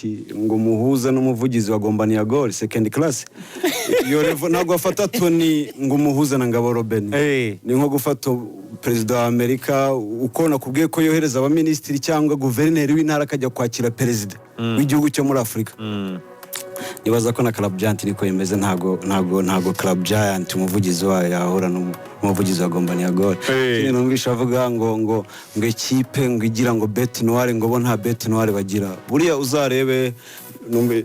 Giant ngo muhuze n'umuvugizi wa Gombania Gol second class. Iyo level, ntabwo wafata Tony ngo umuhuze na Ngabo Robin. Ni nko gufata perezida wa Amerika, uko nakubwiye ko yohereza abaminisitiri cyangwa guverineri w'intara akajya kwakira perezida w'igihugu cyo muri Afurika. Nibaza ko na Club Giant niko imeze. Ntabwo Club Giant umuvugizi wayo yahura n'umuvugizi wa Gombania Gol. Ikindi numvisha avuga ngo ikipe ngo igira ngo bête noire, ngo bo nta bête noire bagira. Buriya uzarebe,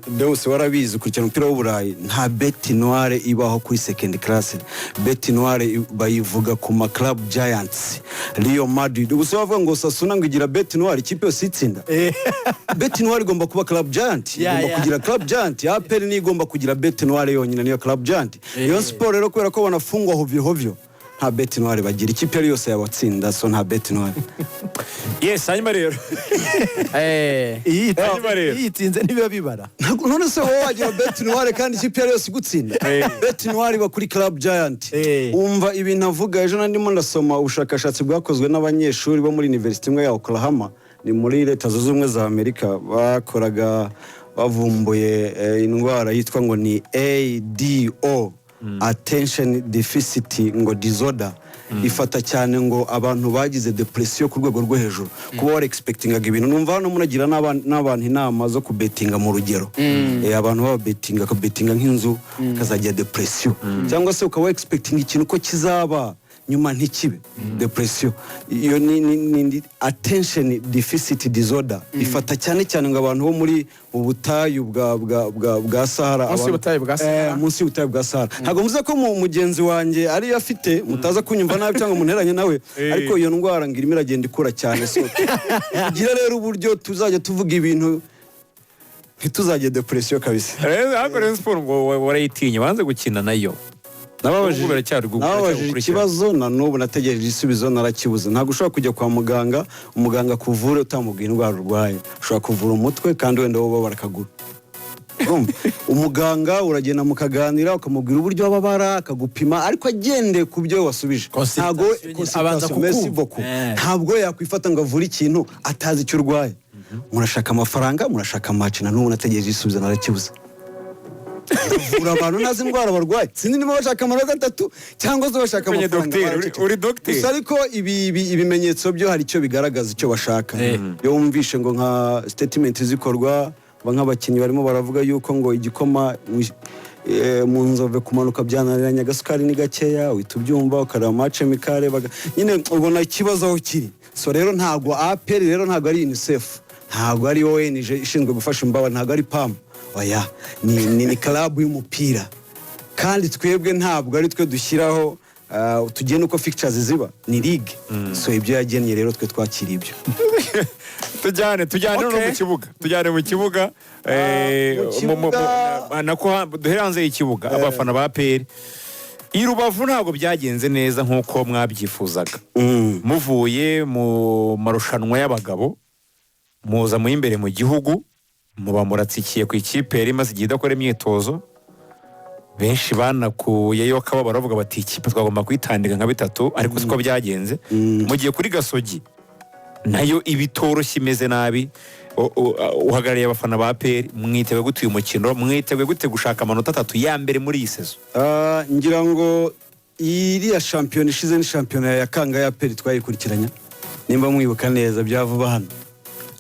Deus warabizi, ukurikirana umupira w'Uburayi, nta bête noire ibaho kuri second class. Bête noire bayivuga ku ma club giants, Real Madrid. Gusa bavuga ngo Osasuna ngo igira bête noire, ikipe yose itsinda. Bête noire igomba kuba club giant, igomba kugira club giant. APR niyo igomba kugira bête noire yonyine, niyo club giant. Rayon Sport rero, kubera ko banafungwa hovyo hovyo, nta bête noire bagira, ikipe ari yose yabatsinda, so nta bête noire. Yes, hanyuma rero Hanyuma rero. Yitsinze ntibiba bibara. None se wowe wagira bête noire kandi ikipe ari yose igutsinda? Bête noire iba kuri club giant. Umva ibintu avuga. Ejo nandimo ndasoma ubushakashatsi bwakozwe n'abanyeshuri bo muri university imwe ya Oklahoma, ni muri Leta Zunze Ubumwe za Amerika. Bakoraga bavumbuye indwara yitwa ngo ni ADO, attention deficit ngo disorder. Ifata cyane ngo abantu bagize depression ku rwego rwo hejuru, kuba wari expectingaga ibintu. Numva hano munagira n'abantu inama zo kubetinga mu rugero. Abantu baba betinga, akabetinga nk'inzu, akazagira depression, cyangwa se ukaba expecting ikintu ko kizaba, nyuma ntikibe, depression. Iyo ni attention deficit disorder, ifata cyane cyane ngo abantu bo muri ubutayu bwa Sahara. Munsi y'ubutayu bwa Sahara. Munsi y'ubutayu bwa Sahara. Ntabwo mvuze ko mugenzi wanjye ariyo afite, mutaza kunyumva nabi cyangwa munteranye nawe, ariko iyo ndwara ngo irimo iragenda ikura cyane. So tugira rero uburyo tuzajya tuvuga ibintu ntituzajye depression kabisa. Ariko Rayon Sport ngo warayitinya, wanze gukina nayo. Nababajije Ubu biracyari nababajije biracyari. ikibazo, na n'ubu nategereje igisubizo, narakibuze. Ntabwo ushobora kujya kwa muganga, umuganga akuvure utamubwiye indwara urwaye. Ushobora kuvura umutwe kandi wenda wowe ubabara akaguru. Urumva? Umuganga uragenda mukaganira, ukamubwira uburyo ababara, akagupima, ariko agendeye ku byo wasubije. Consultation Ntabwo nyine, abanza consultation, merci kukumva. beaucoup. Ntabwo yakwifata ngo avure ikintu atazi icyo urwaye. Murashaka amafaranga, murashaka match, na n'ubu nategereje igisubizo, narakibuze. Kuvura abantu ntazi indwara barwaye, sinzi niba bashaka amanota 3 cyangwa se bashaka Menye amafaranga. docteur, Baraceceka. uri docteur. Gusa ariko ibi ibimenyetso byo hari icyo bigaragaza, icyo bashaka. Iyo wumvishe ngo nka statement zikorwa, ba nk'abakinnyi barimo baravuga yuko ngo igikoma mu Nzove kumanuka byananiranye, agasukari ni gakeya, uhita ubyumva, ukareba match amicale, nyine ubona ikibazo aho kiri. So rero ntabwo APR rero ntabwo ari UNICEF, ntabwo ari ONG ishinzwe gufasha imbabare, ntabwo ari PAM, oya, ni club y'umupira. Kandi twebwe ntabwo ari twe dushyiraho, tugena uko fixtures ziba, ni ligue. So ibyo yagennye rero twe twakira ibyo. Tujyane no mu kibuga, tujyane mu kibuga. Mu kibuga. Nako duhere hanze y'ikibuga. Abafana ba APR i Rubavu, ntabwo byagenze neza nk'uko mwabyifuzaga. Muvuye mu marushanwa y'abagabo, muza mu y'imbere mu gihugu, muba muratsikiye ku ikipe yari imaze igihe idakora imyitozo. Benshi banakuyeyo akababaro, bavuga bati ikipe twagomba kuyitandika nka bitatu, ariko siko byagenze. Mu gihe kuri Gasogi nayo iba itoroshye, imeze nabi. Uhagarariye abafana ba APR, mwiteguye gute uyu mukino? Mwiteguye gute gushaka amanota 3 ya mbere muri iyi saison? Ah, ngira ngo iriya shampiyona ishize ni shampiyona ya kanga ya APR twayikurikiranya, nimba mwibuka neza, bya vuba hano.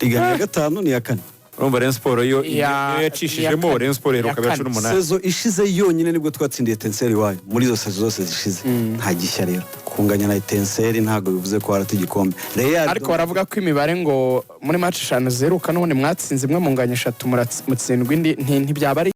Liga ni iya gatanu, ni iya kane. Urumva Rayon Sport yo iyo yacishijemo. Iya kane. Rayon Sport iheruka Iya kane. 2018. Saison ishize yonyine nibwo twatsindiye Etincelles iwayo. Muri izo saison zose zishize nta gishya. Rero kunganya na Etincelles ntabwo bivuze ko warata igikombe. Real Ariko baravuga ko imibare ngo muri match eshanu ziheruka n'ubundi mwatsinze imwe, munganya eshatu, mutsindwa indi, ntibyaba ari